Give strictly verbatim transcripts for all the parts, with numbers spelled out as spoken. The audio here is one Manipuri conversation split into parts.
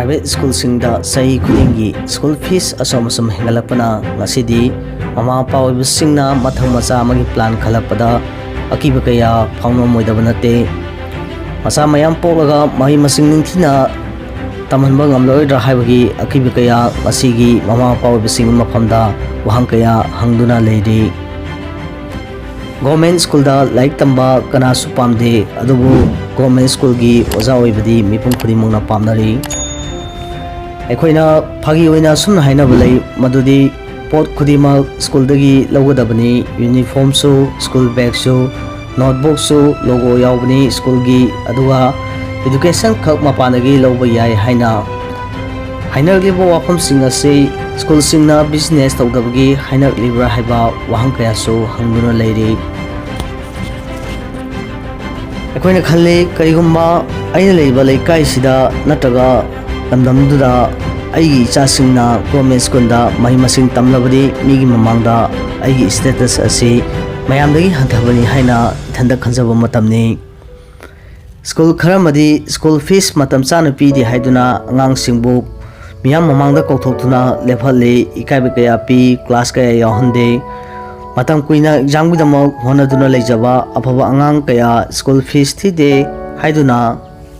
Private ꯁ꯭ꯀꯨꯜꯁꯤꯡꯗ ꯆꯍꯤ ꯈꯨꯗꯤꯡꯒꯤ ꯁ꯭ꯀꯨꯜ ꯐꯤꯁ ꯑꯁꯨꯝ ꯑꯁꯨꯝ ꯍꯦꯟꯒꯠꯂꯛꯄꯅ ꯉꯁꯤꯗꯤ ꯃꯃꯥ ꯃꯄꯥ ꯑꯣꯏꯕꯁꯤꯡꯅ ꯃꯊꯪ ꯃꯆꯥ ꯑꯃꯒꯤ ꯄ꯭ꯂꯥꯟ ꯈꯜꯂꯛꯄꯗ ꯑꯀꯤꯕ ꯀꯌꯥ ꯐꯥꯎꯅꯔꯝꯃꯣꯏꯗꯕ ꯅꯠꯇꯦ꯫ ꯃꯆꯥ ꯃꯌꯥꯝ ꯄꯣꯛꯂꯒ ꯃꯍꯩ ꯃꯁꯤꯡ ꯅꯤꯡꯊꯤꯅ ꯇꯝꯍꯟꯕ ꯉꯝꯂꯔꯣꯏꯗ꯭ꯔꯥ ꯍꯥꯏꯕꯒꯤ ꯑꯀꯤꯕ ꯀꯌꯥ ꯉꯁꯤꯒꯤ ꯃꯃꯥ ꯃꯄꯥ ꯑꯣꯏꯕꯁꯤꯡꯒꯤ ꯃꯐꯝꯗ ꯋꯥꯍꯪ ꯀꯌꯥ ꯍꯪꯗꯨꯅ ꯂꯩꯔꯤ꯫ ꯒꯣꯔꯃꯦꯟ ꯁ꯭ꯀꯨꯜꯗ ꯂꯥꯏꯔꯤꯛ ꯇꯝꯕ ꯀꯅꯥꯁꯨ ꯄꯥꯝꯗꯦ, ꯑꯗꯨꯕꯨ ꯒꯣꯔꯃꯦꯟ ꯁ꯭ꯀꯨꯜꯒꯤ ꯑꯣꯖꯥ ꯑꯣꯏꯕꯗꯤ ꯃꯤꯄꯨꯝ ꯈꯨꯗꯤꯡꯃꯛꯅ ꯄꯥꯝꯅꯔꯤ꯫ ꯑꯩꯈꯣꯏꯅ ꯐꯥꯒꯤ ꯑꯣꯏꯅ ꯑꯁꯨꯝꯅ ꯍꯥꯏꯅꯕ ꯂꯩ, ꯃꯗꯨꯗꯤ ꯄꯣꯠ ꯈꯨꯗꯤꯡꯃꯛ ꯁ꯭ꯀꯨꯜꯗꯒꯤ ꯂꯧꯒꯗꯕꯅꯤ, ꯌꯨꯅꯤꯐꯣꯔꯝꯁꯨ, ꯁ꯭ꯀꯨꯜ ꯕꯦꯒꯁꯨ, ꯅꯣꯠꯕꯨꯛꯁꯨ ꯂꯣꯒꯣ ꯌꯥꯎꯕꯅꯤ ꯁ꯭ꯀꯨꯜꯒꯤ, ꯑꯗꯨꯒ ꯏꯗꯨꯀꯦꯁꯟ ꯈꯛ ꯃꯄꯥꯟꯗꯒꯤ ꯂꯧꯕ ꯌꯥꯏ ꯍꯥꯏꯅ ꯍꯥꯏꯅꯔꯛꯂꯤꯕ ꯋꯥꯐꯝꯁꯤꯡ ꯑꯁꯤ ꯁ꯭ꯀꯨꯜꯁꯤꯡꯅ ꯕꯤꯖꯤꯅꯦꯁ ꯇꯧꯗꯕꯒꯤ ꯍꯥꯏꯅꯔꯛꯂꯤꯕ꯭ꯔꯥ ꯍꯥꯏꯕ ꯋꯥꯍꯪ ꯀꯌꯥꯁꯨ ꯍꯪꯗꯨꯅ ꯂꯩꯔꯤ꯫ ꯑꯩꯈꯣꯏꯅ ꯈꯜꯂꯤ, ꯀꯔꯤꯒꯨꯝꯕ ꯑꯩꯅ ꯂꯩꯔꯤꯕ ꯂꯩꯀꯥꯏꯁꯤꯗ ꯅꯠꯇ꯭ꯔꯒ ꯂꯝꯗꯝꯗꯨꯗ ꯑꯩꯒꯤ ꯏꯆꯥꯁꯤꯡꯅ ꯒꯣꯔꯃꯦꯟ ꯁ꯭ꯀꯨꯜꯗ ꯃꯍꯩ ꯃꯁꯤꯡ ꯇꯝꯂꯕꯗꯤ ꯃꯤꯒꯤ ꯃꯃꯥꯡꯗ ꯑꯩꯒꯤ ꯁ꯭ꯇꯦꯇꯁ ꯑꯁꯤ ꯃꯌꯥꯝꯗꯒꯤ ꯍꯟꯊꯕꯅꯤ ꯍꯥꯏꯅ ꯏꯊꯟꯗ ꯈꯟꯖꯕ ꯃꯇꯝꯅꯤ꯫ ꯁ꯭ꯀꯨꯜ ꯈꯔ ꯑꯃꯗꯤ ꯁ꯭ꯀꯨꯜ ꯐꯤꯁ ꯃꯇꯝ ꯆꯥꯅ ꯄꯤꯗꯦ ꯍꯥꯏꯗꯨꯅ ꯑꯉꯥꯡꯁꯤꯡꯕꯨ ꯃꯤꯌꯥꯝ ꯃꯃꯥꯡꯗ ꯀꯧꯊꯣꯛꯇꯨꯅ ꯂꯦꯞꯍꯜꯂꯤ, ꯏꯀꯥꯏꯕ ꯀꯌꯥ ꯄꯤ, ꯀ꯭ꯂꯥꯁ ꯀꯌꯥ ꯌꯥꯎꯍꯟꯗꯦ꯫ ꯃꯇꯝ ꯀꯨꯏꯅ ꯑꯦꯛꯖꯥꯝꯒꯤꯗꯃꯛ ꯍꯣꯠꯅꯗꯨꯅ ꯂꯩꯖꯕ ꯑꯐꯕ ꯑꯉꯥꯡ ꯀꯌꯥ ꯁ꯭ꯀꯨꯜ ꯐꯤꯁ ꯊꯤꯗꯦ ꯍꯥꯏꯗꯨꯅ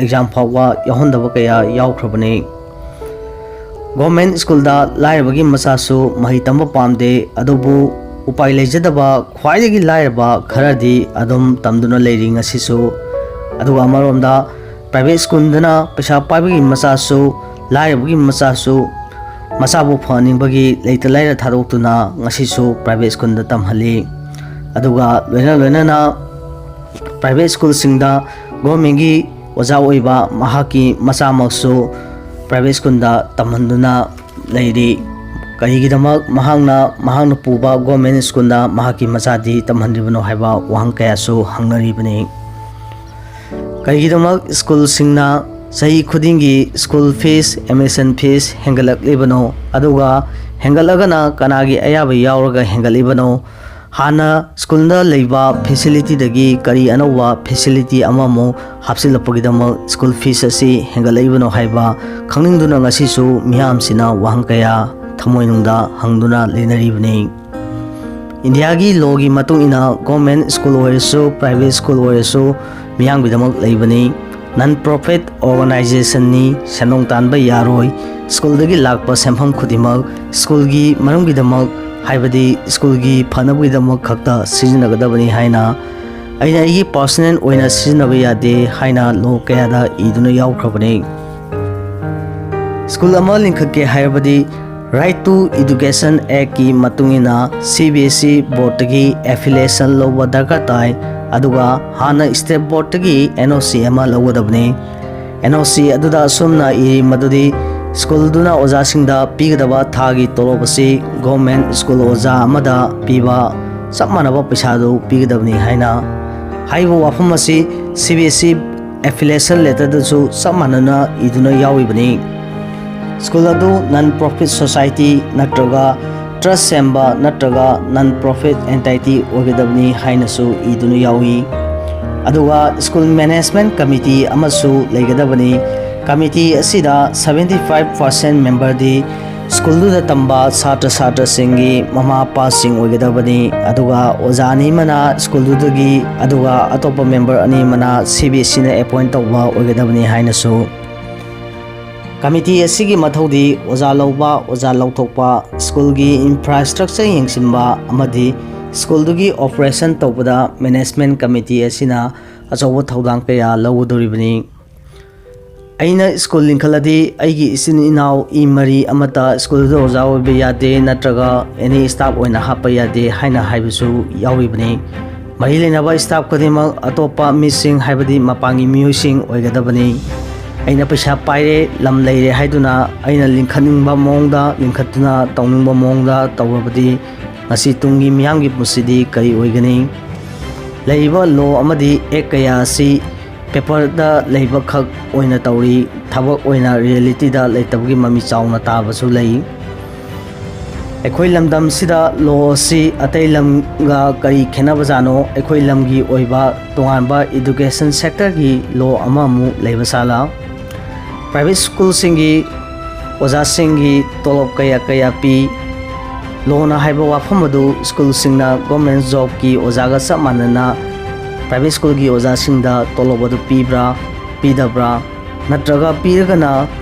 ꯑꯦꯛꯖꯥꯝ ꯐꯥꯎꯕ ꯌꯥꯎꯍꯟꯗꯕ ꯀꯌꯥ ꯌꯥꯎꯈ꯭ꯔꯕꯅꯤ꯫ ꯒꯣꯔꯃꯦꯟ ꯁ꯭ꯀꯨꯜꯗ ꯂꯥꯏꯔꯕꯒꯤ ꯃꯆꯥꯁꯨ ꯃꯍꯩ ꯇꯝꯕ ꯄꯥꯝꯗꯦ, ꯑꯗꯨꯕꯨ ꯎꯄꯥꯏ ꯂꯩꯖꯗꯕ ꯈ꯭ꯋꯥꯏꯗꯒꯤ ꯂꯥꯏꯔꯕ ꯈꯔꯗꯤ ꯑꯗꯨꯝ ꯇꯝꯗꯨꯅ ꯂꯩꯔꯤ ꯉꯁꯤꯁꯨ꯫ ꯑꯗꯨꯒ ꯑꯃꯔꯣꯝꯗ ꯄ꯭ꯔꯥꯏꯚꯦꯠ ꯁ꯭ꯀꯨꯜꯗꯅ ꯄꯩꯁꯥ ꯄꯥꯏꯕꯒꯤ ꯃꯆꯥꯁꯨ, ꯂꯥꯏꯔꯕꯒꯤ ꯃꯆꯥꯁꯨ, ꯃꯆꯥꯕꯨ ꯐꯍꯟꯅꯤꯡꯕꯒꯤ ꯂꯩꯇ ꯂꯥꯏꯔ ꯊꯥꯗꯣꯛꯇꯨꯅ ꯉꯁꯤꯁꯨ ꯄ꯭ꯔꯥꯏꯚꯦꯠ ꯁ꯭ꯀꯨꯜꯗ ꯇꯝꯍꯜꯂꯤ꯫ ꯑꯗꯨꯒ ꯂꯣꯏꯅ ꯂꯣꯏꯅꯅ ꯄ꯭ꯔꯥꯏꯚꯦꯠ ꯁ꯭ꯀꯨꯜꯁꯤꯡꯗ ꯒꯣꯔꯃꯦꯟꯒꯤ ꯑꯣꯖꯥ ꯑꯣꯏꯕ ꯃꯍꯥꯛꯀꯤ ꯃꯆꯥꯃꯛꯁꯨ ꯄ꯭ꯔꯥꯏꯚꯦꯠ ꯁ꯭ꯀꯨꯜꯗ ꯇꯝꯍꯟꯗꯨꯅ ꯂꯩꯔꯤ꯫ ꯀꯔꯤꯒꯤꯗꯃꯛ ꯃꯍꯥꯛꯅ, ꯃꯍꯥꯛꯅ ꯄꯨꯕ ꯒꯣꯔꯃꯦꯟ ꯁ꯭ꯀꯨꯜꯗ ꯃꯍꯥꯛꯀꯤ ꯃꯆꯥꯗꯤ ꯇꯝꯍꯟꯗ꯭ꯔꯤꯕꯅꯣ ꯍꯥꯏꯕ ꯋꯥꯍꯪ ꯀꯌꯥꯁꯨ ꯍꯪꯅꯔꯤꯕꯅꯤ꯫ ꯀꯔꯤꯒꯤꯗꯃꯛ ꯁ꯭ꯀꯨꯜꯁꯤꯡꯅ ꯆꯍꯤ ꯈꯨꯗꯤꯡꯒꯤ ꯁ꯭ꯀꯨꯜ ꯐꯤꯁ, ꯑꯦꯗꯃꯤꯁꯟ ꯐꯤꯁ ꯍꯦꯟꯒꯠꯂꯛꯂꯤꯕꯅꯣ? ꯑꯗꯨꯒ ꯍꯦꯟꯒꯠꯂꯒꯅ ꯀꯅꯥꯒꯤ ꯑꯌꯥꯕ ꯌꯥꯎꯔꯒ ꯍꯦꯟꯒꯠꯂꯤꯕꯅꯣ? ꯍꯥꯟꯅ ꯁ꯭ꯀꯨꯜꯗ ꯂꯩꯕ ꯐꯦꯁꯤꯂꯤꯇꯤꯗꯒꯤ ꯀꯔꯤ ꯑꯅꯧꯕ ꯐꯦꯁꯤꯂꯤꯇꯤ ꯑꯃꯃꯨꯛ ꯍꯥꯞꯆꯤꯜꯂꯛꯄꯒꯤꯗꯃꯛ ꯁ꯭ꯀꯨꯜ ꯐꯤꯁ ꯑꯁꯤ ꯍꯦꯟꯒꯠꯂꯛꯏꯕꯅꯣ ꯍꯥꯏꯕ ꯈꯪꯅꯤꯡꯗꯨꯅ ꯉꯁꯤꯁꯨ ꯃꯤꯌꯥꯝꯁꯤꯅ ꯋꯥꯍꯪ ꯀꯌꯥ ꯊꯃꯣꯏꯅꯨꯡꯗ ꯍꯪꯗꯨꯅ ꯂꯩꯅꯔꯤꯕꯅꯤ꯫ ꯏꯟꯗꯤꯌꯥꯒꯤ ꯂꯣꯒꯤ ꯃꯇꯨꯡ ꯏꯟꯅ ꯒꯣꯔꯃꯦꯟ ꯁ꯭ꯀꯨꯜ ꯑꯣꯏꯔꯁꯨ, ꯄ꯭ꯔꯥꯏꯚꯦꯠ ꯁ꯭ꯀꯨꯜ ꯑꯣꯏꯔꯁꯨ ꯃꯤꯌꯥꯝꯒꯤꯗꯃꯛ ꯂꯩꯕꯅꯤ꯫ ꯅꯟ ꯄ꯭ꯔꯣꯐꯤꯠ ꯑꯣꯔꯒꯅꯥꯏꯖꯦꯁꯟꯅꯤ, ꯁꯦꯟꯗꯣꯡ ꯇꯥꯟꯕ ꯌꯥꯔꯣꯏ꯫ ꯁ꯭ꯀꯨꯜꯗꯒꯤ ꯂꯥꯛꯄ ꯁꯦꯟꯐꯝ ꯈꯨꯗꯤꯡꯃꯛ ꯁ꯭ꯀꯨꯜꯒꯤ ꯃꯔꯝꯒꯤꯗꯃꯛ, ꯍꯥꯏꯕꯗꯤ ꯁ꯭ꯀꯨꯜꯒꯤ ꯐꯅꯕꯒꯤꯗꯃꯛ ꯈꯛꯇ ꯁꯤꯖꯤꯟꯅꯒꯗꯕꯅꯤ ꯍꯥꯏꯅ ꯑꯩꯅ ꯑꯩꯒꯤ ꯄꯥꯔꯁꯣꯅꯦꯜ ꯑꯣꯏꯅ ꯁꯤꯖꯤꯟꯅꯕ ꯌꯥꯗꯦ ꯍꯥꯏꯅ ꯂꯣ ꯀꯌꯥꯗ ꯏꯗꯨꯅ ꯌꯥꯎꯈ꯭ꯔꯕꯅꯤ꯫ ꯁ꯭ꯀꯨꯜ ꯑꯃ ꯂꯤꯡꯈꯠꯀꯦ ꯍꯥꯏꯔꯕꯗꯤ Right to Education Act ꯀꯤ ꯃꯇꯨꯡ ꯏꯟꯅ ꯁꯤ ꯕꯤ ꯑꯦꯁ ꯏ ꯕꯣꯔꯗꯇꯒꯤ ꯑꯦꯐꯤꯂꯤꯌꯦꯁꯟ ꯂꯧꯕ ꯗꯔꯀꯥꯔ ꯇꯥꯏ, ꯑꯗꯨꯒ ꯍꯥꯟꯅ ꯁ꯭ꯇꯦꯠ ꯕꯣꯔꯗꯇꯒꯤ ꯑꯦꯟ ꯑꯣ ꯁꯤ ꯑꯃ ꯂꯧꯒꯗꯕꯅꯤ꯫ ꯑꯦꯟ ꯑꯣ ꯁꯤ ꯑꯗꯨꯗ ꯑꯁꯨꯝꯅ ꯏꯔꯤ ꯃꯗꯨꯗꯤ ꯁ꯭ꯀꯨꯜꯗꯨꯅ ꯑꯣꯖꯥꯁꯤꯡꯗ ꯄꯤꯒꯗꯕ ꯊꯥꯒꯤ ꯇꯣꯂꯣꯞ ꯑꯁꯤ ꯒꯣꯔꯃꯦꯟ ꯁ꯭ꯀꯨꯜ ꯑꯣꯖꯥ ꯑꯃꯗ ꯄꯤꯕ ꯆꯞ ꯃꯥꯟꯅꯕ ꯄꯩꯁꯥꯗꯨ ꯄꯤꯒꯗꯕꯅꯤ ꯍꯥꯏꯅ꯫ ꯍꯥꯏꯔꯤꯕ ꯋꯥꯐꯝ ꯑꯁꯤ ꯁꯤ ꯕꯤ ꯑꯦꯁ ꯏ ꯑꯦꯐꯤꯂꯤꯌꯦꯁꯟ ꯂꯦꯇꯔꯗꯁꯨ ꯆꯞ ꯃꯥꯟꯅꯅ ꯏꯗꯨꯅ ꯌꯥꯎꯔꯤꯕꯅꯤ꯫ ꯁ꯭ꯀꯨꯜ ꯑꯗꯨ ꯅꯟ ꯄ꯭ꯔꯣꯐꯤꯠ ꯁꯣꯁꯥꯏꯇꯤ ꯅꯠꯇ꯭ꯔꯒ ꯇ꯭ꯔꯁ ꯁꯦꯝꯕ ꯅꯠꯇ꯭ꯔꯒ ꯅꯟ ꯄ꯭ꯔꯣꯐꯤꯠ ꯑꯦꯟꯇꯥꯏꯇꯤ ꯑꯣꯏꯒꯗꯕꯅꯤ ꯍꯥꯏꯅꯁꯨ ꯏꯗꯨꯅ ꯌꯥꯎꯏ꯫ ꯑꯗꯨꯒ ꯁ꯭ꯀꯨꯜ ꯃꯦꯅꯦꯖꯃꯦꯟꯠ ꯀꯃꯤꯇꯤ ꯑꯃꯁꯨ ꯂꯩꯒꯗꯕꯅꯤ꯫ ꯀꯃꯤꯇꯤ ꯑꯁꯤꯗ seventy five percent ꯃꯦꯝꯕꯔꯗꯤ ꯁ꯭ꯀꯨꯜꯗꯨꯗ ꯇꯝꯕ ꯁꯥꯇ꯭ꯔ ꯁꯥꯇ꯭ꯔꯁꯤꯡꯒꯤ ꯃꯃꯥ ꯃꯄꯥꯁꯤꯡ ꯑꯣꯏꯒꯗꯕꯅꯤ꯫ ꯑꯗꯨꯒ ꯑꯣꯖꯥ ꯑꯅꯤ ꯑꯃꯅ ꯁ꯭ꯀꯨꯜꯗꯨꯗꯒꯤ, ꯑꯗꯨꯒ ꯑꯇꯣꯞꯄ ꯃꯦꯝꯕꯔ ꯑꯅꯤ ꯑꯃꯅ ꯁꯤ ꯕꯤ ꯑꯦꯁ ꯏꯅ ꯑꯦꯄꯣꯏꯟꯠ ꯇꯧꯕ ꯑꯣꯏꯒꯗꯕꯅꯤ ꯍꯥꯏꯅꯁꯨ꯫ ꯀꯃꯤꯇꯤ ꯑꯁꯤꯒꯤ ꯃꯊꯧꯗꯤ ꯑꯣꯖꯥ ꯂꯧꯕ, ꯑꯣꯖꯥ ꯂꯧꯊꯣꯛꯄ, ꯁ꯭ꯀꯨꯜꯒꯤ ꯏꯟꯐ꯭ꯔꯥꯁ꯭ꯇ꯭ꯔꯛꯆꯔ ꯌꯦꯡꯁꯤꯟꯕ ꯑꯃꯗꯤ ꯁ꯭ꯀꯨꯜꯗꯨꯒꯤ ꯑꯣꯄꯔꯦꯁꯟ ꯇꯧꯕꯗ ꯃꯦꯅꯦꯖꯃꯦꯟꯠ ꯀꯃꯤꯇꯤ ꯑꯁꯤꯅ ꯑꯆꯧꯕ ꯊꯧꯗꯥꯡ ꯀꯌꯥ ꯂꯧꯒꯗꯧꯔꯤꯕꯅꯤ꯫ ꯑꯩꯅ ꯁ꯭ꯀꯨꯜ ꯂꯤꯡꯈꯠꯂꯗꯤ ꯑꯩꯒꯤ ꯏꯆꯤꯟ ꯏꯅꯥꯎ ꯏ ꯃꯔꯤ ꯑꯃꯠꯇ ꯁ꯭ꯀꯨꯜꯗ ꯑꯣꯖꯥ ꯑꯣꯏꯕ ꯌꯥꯗꯦ ꯅꯠꯇ꯭ꯔꯒ ꯑꯦꯅꯤ ꯁ꯭ꯇꯥꯐ ꯑꯣꯏꯅ ꯍꯥꯞꯄ ꯌꯥꯗꯦ ꯍꯥꯏꯅ ꯍꯥꯏꯕꯁꯨ ꯌꯥꯎꯔꯤꯕꯅꯤ꯫ ꯃꯔꯤ ꯂꯩꯅꯕ ꯁ꯭ꯇꯥꯐ ꯈꯨꯗꯤꯡꯃꯛ ꯑꯇꯣꯞꯄ ꯃꯤꯁꯤꯡ, ꯍꯥꯏꯕꯗꯤ ꯃꯄꯥꯟꯒꯤ ꯃꯤꯑꯣꯏꯁꯤꯡ ꯑꯣꯏꯒꯗꯕꯅꯤ꯫ ꯑꯩꯅ ꯄꯩꯁꯥ ꯄꯥꯏꯔꯦ, ꯂꯝ ꯂꯩꯔꯦ ꯍꯥꯏꯗꯨꯅ ꯑꯩꯅ ꯂꯤꯡꯈꯠꯅꯤꯡꯕ ꯃꯑꯣꯡꯗ ꯂꯤꯡꯈꯠꯇꯨꯅ ꯇꯧꯅꯤꯡꯕ ꯃꯑꯣꯡꯗ ꯇꯧꯔꯕꯗꯤ ꯉꯁꯤ ꯇꯨꯡꯒꯤ ꯃꯤꯌꯥꯝꯒꯤ ꯄꯨꯟꯁꯤꯗꯤ ꯀꯔꯤ ꯑꯣꯏꯒꯅꯤ? ꯂꯩꯔꯤꯕ ꯂꯣ ꯑꯃꯗꯤ ꯑꯦꯛ ꯀꯌꯥ ꯑꯁꯤ ꯄꯦꯄꯔꯗ ꯂꯩꯕꯈꯛ ꯑꯣꯏꯅ ꯇꯧꯔꯤ, ꯊꯕꯛ ꯑꯣꯏꯅ ꯔꯤꯌꯦꯂꯤꯇꯤꯗ ꯂꯩꯇꯕꯒꯤ ꯃꯃꯤ ꯆꯥꯎꯅ ꯇꯥꯕꯁꯨ ꯂꯩ꯫ ꯑꯩꯈꯣꯏ ꯂꯝꯗꯝꯁꯤꯗ ꯂꯣ ꯑꯁꯤ ꯑꯇꯩ ꯂꯝꯒ ꯀꯔꯤ ꯈꯦꯠꯅꯕꯖꯥꯠꯅꯣ? ꯑꯩꯈꯣꯏ ꯂꯝꯒꯤ ꯑꯣꯏꯕ ꯇꯣꯉꯥꯟꯕ ꯏꯗꯨꯀꯦꯁꯟ ꯁꯦꯛꯇꯔꯒꯤ ꯂꯣ ꯑꯃꯃꯨꯛ ꯂꯩꯕ ꯁꯥꯂꯥ? ꯄ꯭ꯔꯥꯏꯚꯦꯠ ꯁ꯭ꯀꯨꯜꯁꯤꯡꯒꯤ ꯑꯣꯖꯥꯁꯤꯡꯒꯤ ꯇꯣꯂꯣꯞ ꯀꯌꯥ ꯀꯌꯥ ꯄꯤ? ꯂꯣꯅ ꯍꯥꯏꯕ ꯋꯥꯐꯝ ꯑꯗꯨ ꯁ꯭ꯀꯨꯜꯁꯤꯡꯅ ꯒꯣꯔꯃꯦꯟ ꯖꯣꯕꯀꯤ ꯑꯣꯖꯥꯒ ꯆꯞ ꯃꯥꯟꯅꯅ ꯄ꯭ꯔꯥꯏꯚꯦꯠ ꯁ꯭ꯀꯨꯜꯒꯤ ꯑꯣꯖꯥꯁꯤꯡꯗ ꯇꯣꯂꯣꯞ ꯑꯗꯨ ꯄꯤꯕ꯭ꯔꯥ, ꯄꯤꯗꯕ꯭ꯔꯥ? ꯅꯠꯇ꯭ꯔꯒ ꯄꯤꯔꯒꯅ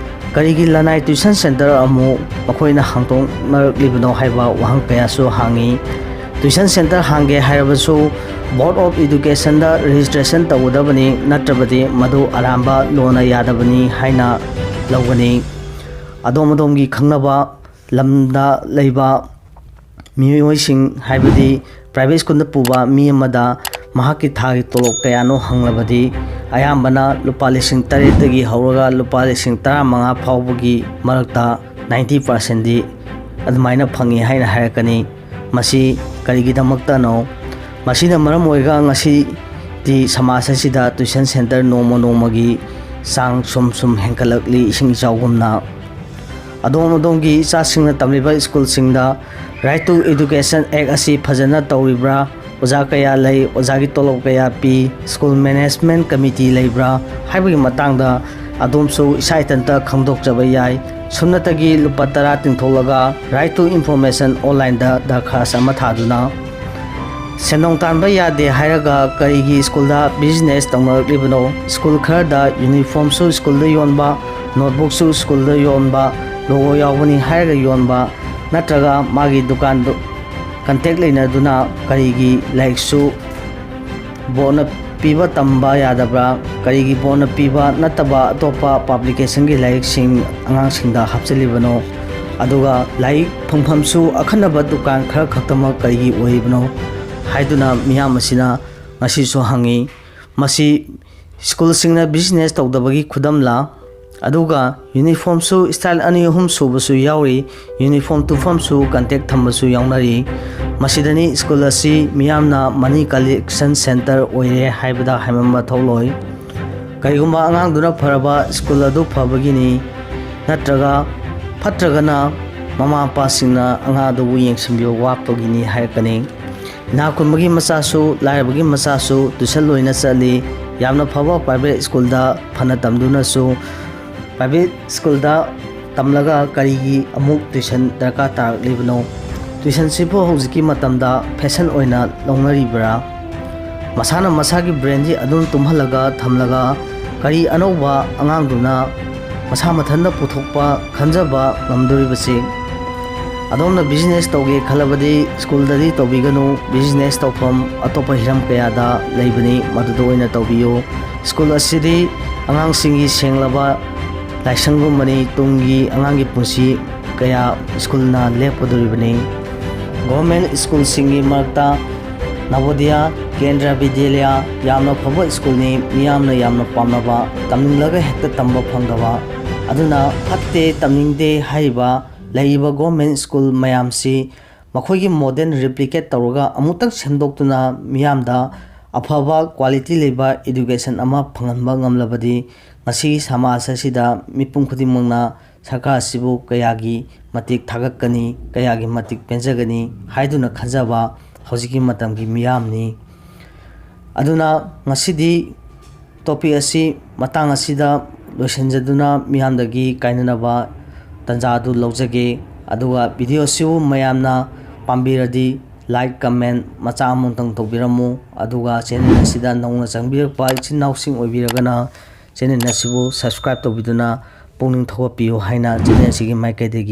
ꯀꯔꯤꯒꯤ ꯂꯅꯥꯏ ꯇ꯭ꯌꯨꯁꯟ ꯁꯦꯟꯇꯔ ꯑꯃꯨꯛ ꯃꯈꯣꯏꯅ ꯍꯥꯡꯗꯣꯛꯅꯔꯛꯂꯤꯕꯅꯣ ꯍꯥꯏꯕ ꯋꯥꯍꯪ ꯀꯌꯥꯁꯨ ꯍꯥꯡꯉꯤ꯫ ꯇ꯭ꯌꯨꯁꯟ ꯁꯦꯟꯇꯔ ꯍꯥꯡꯒꯦ ꯍꯥꯏꯔꯕꯁꯨ ꯕꯣꯔꯗ ꯑꯣꯐ ꯏꯗꯨꯀꯦꯁꯟꯗ ꯔꯦꯖꯤꯁꯇ꯭ꯔꯦꯁꯟ ꯇꯧꯒꯗꯕꯅꯤ, ꯅꯠꯇ꯭ꯔꯕꯗꯤ ꯃꯗꯨ ꯑꯔꯥꯟꯕ ꯂꯣꯅ ꯌꯥꯗꯕꯅꯤ ꯍꯥꯏꯅ ꯂꯧꯒꯅꯤ꯫ ꯑꯗꯣꯝ ꯑꯗꯣꯝꯒꯤ ꯈꯪꯅꯕ ꯂꯝꯗ ꯂꯩꯕ ꯃꯤꯑꯣꯏꯁꯤꯡ, ꯍꯥꯏꯕꯗꯤ ꯄ꯭ꯔꯥꯏꯚꯦꯠ ꯁ꯭ꯀꯨꯜꯗ ꯄꯨꯕ ꯃꯤ ꯑꯃꯗ ꯃꯍꯥꯛꯀꯤ ꯊꯥꯒꯤ ꯇꯣꯂꯣꯞ ꯀꯌꯥꯅꯣ ꯍꯪꯂꯕꯗꯤ, ꯑꯌꯥꯝꯕꯅ ꯂꯨꯄꯥ ꯂꯤꯁꯤꯡ ꯇꯔꯦꯠꯇꯒꯤ ꯍꯧꯔꯒ ꯂꯨꯄꯥ ꯂꯤꯁꯤꯡ ꯇꯔꯥꯃꯉꯥ ꯐꯥꯎꯕꯒꯤ ꯃꯔꯛꯇ ꯅꯥꯏꯟꯇꯤ ꯄꯥꯔꯁꯦꯟꯗꯤ ꯑꯗꯨꯃꯥꯏꯅ ꯐꯪꯉꯤ ꯍꯥꯏꯅ ꯍꯥꯏꯔꯛꯀꯅꯤ꯫ ꯃꯁꯤ ꯀꯔꯤꯒꯤꯗꯃꯛꯇꯅꯣ? ꯃꯁꯤꯅ ꯃꯔꯝ ꯑꯣꯏꯔꯒ ꯉꯁꯤꯗꯤ ꯁꯃꯥꯖ ꯑꯁꯤꯗ ꯇ꯭ꯌꯨꯁꯟ ꯁꯦꯟꯇꯔ ꯅꯣꯡꯃ ꯅꯣꯡꯃꯒꯤ ꯆꯥꯡ ꯁꯨꯝ ꯁꯨꯝ ꯍꯦꯟꯒꯠꯂꯛꯂꯤ, ꯏꯁꯤꯡ ꯏꯆꯥꯎꯒꯨꯝꯅ꯫ ꯑꯗꯣꯝ ꯑꯗꯣꯝꯒꯤ ꯏꯆꯥꯁꯤꯡꯅ ꯇꯝꯂꯤꯕ ꯁ꯭ꯀꯨꯜꯁꯤꯡꯗ Right to Education Act ꯑꯁꯤ ꯐꯖꯅ ꯇꯧꯔꯤꯕ꯭ꯔꯥ? ꯑꯣꯖꯥ ꯀꯌꯥ ꯂꯩ? ꯑꯣꯖꯥꯒꯤ ꯇꯣꯂꯣꯞ ꯀꯌꯥ ꯄꯤ? ꯁ꯭ꯀꯨꯜ ꯃꯦꯅꯦꯖꯃꯦꯟ ꯀꯃꯤꯇꯤ ꯂꯩꯕ꯭ꯔꯥ? ꯍꯥꯏꯕꯒꯤ ꯃꯇꯥꯡꯗ ꯑꯗꯣꯝꯁꯨ ꯏꯁꯥ ꯏꯊꯟꯇ ꯈꯪꯗꯣꯛꯆꯕ ꯌꯥꯏ꯫ ꯁꯨꯞꯅꯇꯒꯤ ꯂꯨꯄꯥ ꯇꯔꯥ ꯇꯤꯡꯊꯣꯛꯂꯒ Right to Information ꯑꯣꯟꯂꯥꯏꯟꯗ ꯗꯔꯈꯥꯁ ꯑꯃ ꯊꯥꯗꯨꯅ, ꯁꯦꯟꯗꯣꯡ ꯇꯥꯟꯕ ꯌꯥꯗꯦ ꯍꯥꯏꯔꯒ ꯀꯔꯤꯒꯤ ꯁ꯭ꯀꯨꯜꯗ ꯕꯤꯖꯤꯅꯦꯁ ꯇꯧꯅꯔꯛꯂꯤꯕꯅꯣ? ꯁ꯭ꯀꯨꯜ ꯈꯔꯗ ꯌꯨꯅꯤꯐꯣꯔꯝꯁꯨ ꯁ꯭ꯀꯨꯜꯗ ꯌꯣꯟꯕ, ꯅꯣꯠꯕꯨꯛꯁꯨ ꯁ꯭ꯀꯨꯜꯗ ꯌꯣꯟꯕ, ꯂꯣꯒꯣ ꯌꯥꯎꯕꯅꯤ ꯍꯥꯏꯔꯒ ꯌꯣꯟꯕ, ꯅꯠꯇ꯭ꯔꯒ ꯃꯥꯒꯤ ꯗꯨꯀꯥꯟꯗꯨ ꯀꯟꯇꯦꯛ ꯂꯩꯅꯗꯨꯅ ꯀꯔꯤꯒꯤ ꯂꯥꯏꯔꯤꯛꯁꯨ ꯕꯣꯔꯗꯅ ꯄꯤꯕ ꯇꯝꯕ ꯌꯥꯗꯕ꯭ꯔꯥ? ꯀꯔꯤꯒꯤ ꯕꯣꯔꯗꯅ ꯄꯤꯕ ꯅꯠꯇꯕ ꯑꯇꯣꯞꯄ ꯄꯥꯕ꯭ꯂꯤꯀꯦꯁꯟꯒꯤ ꯂꯥꯏꯔꯤꯛꯁꯤꯡ ꯑꯉꯥꯡꯁꯤꯡꯗ ꯍꯥꯞꯆꯤꯜꯂꯤꯕꯅꯣ? ꯑꯗꯨꯒ ꯂꯥꯏꯔꯤꯛ ꯐꯪꯐꯝꯁꯨ ꯑꯈꯟꯅꯕ ꯗꯨꯀꯥꯟ ꯈꯔ ꯈꯛꯇꯃꯛ ꯀꯔꯤꯒꯤ ꯑꯣꯏꯔꯤꯕꯅꯣ ꯍꯥꯏꯗꯨꯅ ꯃꯤꯌꯥꯝ ꯑꯁꯤꯅ ꯉꯁꯤꯁꯨ ꯍꯪꯉꯤ꯫ ꯃꯁꯤ ꯁ꯭ꯀꯨꯜꯁꯤꯡꯅ ꯕꯤꯖꯤꯅꯦꯁ ꯇꯧꯗꯕꯒꯤ ꯈꯨꯗꯝꯂ? ꯑꯗꯨꯒ ꯌꯨꯅꯤꯐꯣꯔꯝꯁꯨ ꯁ꯭ꯇꯥꯏꯜ ꯑꯅꯤ ꯑꯍꯨꯝ ꯁꯨꯕꯁꯨ ꯌꯥꯎꯔꯤ꯫ ꯌꯨꯅꯤꯐꯣꯔꯝ ꯇꯨꯐꯝꯁꯨ ꯀꯟꯇꯦꯛ ꯊꯝꯕꯁꯨ ꯌꯥꯎꯅꯔꯤ꯫ ꯃꯁꯤꯗꯅꯤ ꯁ꯭ꯀꯨꯜ ꯑꯁꯤ ꯃꯤꯌꯥꯝꯅ ꯃꯅꯤ ꯀꯂꯦꯛꯁꯟ ꯁꯦꯟꯇꯔ ꯑꯣꯏꯔꯦ ꯍꯥꯏꯕꯗ ꯍꯥꯏꯃꯟꯕ ꯊꯣꯛꯂꯣꯏ꯫ ꯀꯔꯤꯒꯨꯝꯕ ꯑꯉꯥꯡꯗꯨꯅ ꯐꯔꯕ ꯁ꯭ꯀꯨꯜ ꯑꯗꯨ ꯐꯕꯒꯤꯅꯤ, ꯅꯠꯇ꯭ꯔꯒ ꯐꯠꯇ꯭ꯔꯒꯅ ꯃꯃꯥ ꯃꯄꯥꯁꯤꯡꯅ ꯑꯉꯥꯡ ꯑꯗꯨꯕꯨ ꯌꯦꯡꯁꯤꯟꯕꯤꯕ ꯋꯥꯠꯄꯒꯤꯅꯤ ꯍꯥꯏꯔꯛꯀꯅꯤ꯫ ꯏꯅꯥꯛ ꯈꯨꯟꯕꯒꯤ ꯃꯆꯥꯁꯨ, ꯂꯥꯏꯔꯕꯒꯤ ꯃꯆꯥꯁꯨ tuition ꯂꯣꯏꯅ ꯆꯠꯂꯤ꯫ ꯌꯥꯝꯅ ꯐꯕ private schoolꯗ ꯐꯅ ꯇꯝꯗꯨꯅꯁꯨ private schoolꯗ ꯇꯝꯂꯒ ꯀꯔꯤꯒꯤ ꯑꯃꯨꯛ tuition ꯗꯔꯀꯥꯔ ꯇꯥꯔꯛꯂꯤꯕꯅꯣ? Tuitionꯁꯤꯕꯨ ꯍꯧꯖꯤꯛꯀꯤ ꯃꯇꯝꯗ fashion ꯑꯣꯏꯅ ꯂꯧꯅꯔꯤꯕ꯭ꯔꯥ? ꯃꯁꯥꯅ ꯃꯁꯥꯒꯤ brainꯗꯤ ꯑꯗꯨꯝ ꯇꯨꯝꯍꯜꯂꯒ ꯊꯝꯂꯒ ꯀꯔꯤ ꯑꯅꯧꯕ ꯑꯉꯥꯡꯗꯨꯅ ꯃꯁꯥ ꯃꯊꯟꯇ ꯄꯨꯊꯣꯛꯄ, ꯈꯟꯖꯕ ꯉꯝꯗꯣꯔꯤꯕꯁꯤ? ꯑꯗꯣꯝꯅ business ꯇꯧꯒꯦ ꯈꯜꯂꯕꯗꯤ schoolꯗꯗꯤ ꯇꯧꯕꯤꯒꯅꯨ꯫ Business ꯇꯧꯐꯝ ꯑꯇꯣꯞꯄ ꯍꯤꯔꯝ ꯀꯌꯥꯗ ꯂꯩꯕꯅꯤ, ꯃꯗꯨꯗ ꯑꯣꯏꯅ ꯇꯧꯕꯤꯌꯨ꯫ School ꯑꯁꯤꯗꯤ ꯑꯉꯥꯡꯁꯤꯡꯒꯤ ꯁꯦꯡꯂꯕ ꯂꯥꯏꯁꯪꯒꯨꯝꯕꯅꯤ꯫ ꯇꯨꯡꯒꯤ ꯑꯉꯥꯡꯒꯤ ꯄꯨꯟꯁꯤ ꯀꯌꯥ schoolꯅ ꯂꯦꯞꯀꯗꯧꯔꯤꯕꯅꯤ꯫ Government schoolꯁꯤꯡꯒꯤ ꯃꯔꯛꯇ ꯅꯕꯣꯗꯤꯌꯥ ꯀꯦꯟꯗ꯭ꯔ ꯕꯤꯗ꯭ꯌꯥꯂꯌꯥ ꯌꯥꯝꯅ ꯐꯕ schoolꯅꯤ, ꯃꯤꯌꯥꯝꯅ ꯌꯥꯝꯅ ꯄꯥꯝꯅꯕ, ꯇꯝꯅꯤꯡꯂꯒ ꯍꯦꯛꯇ ꯇꯝꯕ ꯐꯪꯗꯕ꯫ ꯑꯗꯨꯅ ꯐꯠꯇꯦ, ꯇꯝꯅꯤꯡꯗꯦ ꯍꯥꯏꯔꯤꯕ ꯂꯩꯔꯤꯕ government school ꯃꯌꯥꯝꯁꯤ ꯃꯈꯣꯏꯒꯤ model replicate ꯇꯧꯔꯒ ꯑꯃꯨꯛꯇꯪ ꯁꯦꯝꯗꯣꯛꯇꯨꯅ ꯃꯤꯌꯥꯝꯗ ꯑꯐꯕ quality ꯂꯩꯕ education ꯑꯃ ꯐꯪꯍꯟꯕ ꯉꯝꯂꯕꯗꯤ ꯉꯁꯤ ꯁꯃꯥꯖ ꯑꯁꯤꯗ ꯃꯤꯄꯨꯝ ꯈꯨꯗꯤꯡꯃꯛꯅ ꯁꯔꯀꯥꯔ ꯑꯁꯤꯕꯨ ꯀꯌꯥꯒꯤ ꯃꯇꯤꯛ ꯊꯥꯒꯠꯀꯅꯤ, ꯀꯌꯥꯒꯤ ꯃꯇꯤꯛ ꯄꯦꯟꯖꯒꯅꯤ ꯍꯥꯏꯗꯨꯅ ꯈꯟꯖꯕ ꯍꯧꯖꯤꯛꯀꯤ ꯃꯇꯝꯒꯤ ꯃꯤꯌꯥꯝꯅꯤ꯫ ꯑꯗꯨꯅ ꯉꯁꯤꯗꯤ topic ꯑꯁꯤ ꯃꯇꯥꯡ ꯑꯁꯤꯗ ꯂꯣꯏꯁꯤꯟꯖꯗꯨꯅ ꯃꯤꯌꯥꯝꯗꯒꯤ ꯀꯥꯏꯅꯅꯕ ꯇꯥꯟꯖꯥ ꯑꯗꯨ ꯂꯧꯖꯒꯦ꯫ ꯑꯗꯨꯒ video ꯑꯁꯤꯕꯨ ꯃꯌꯥꯝꯅ ꯄꯥꯝꯕꯤꯔꯗꯤ like, comment ꯃꯆꯥ ꯑꯃꯇꯪ ꯇꯧꯕꯤꯔꯝꯃꯨ꯫ ꯑꯗꯨꯒ channel ꯑꯁꯤꯗ ꯅꯧꯅ ꯆꯪꯕꯤꯔꯛꯄ ꯏꯆꯤꯟ ꯏꯅꯥꯎꯁꯤꯡ ꯑꯣꯏꯕꯤꯔꯒꯅ channel ꯑꯁꯤꯕꯨ subscribe ꯇꯧꯕꯤꯗꯨꯅ ꯄꯨꯛꯅꯤꯡ ꯊꯧꯒꯠꯄꯤꯌꯨ ꯍꯥꯏꯅ channel ꯑꯁꯤꯒꯤ ꯃꯥꯏꯀꯩꯗꯒꯤ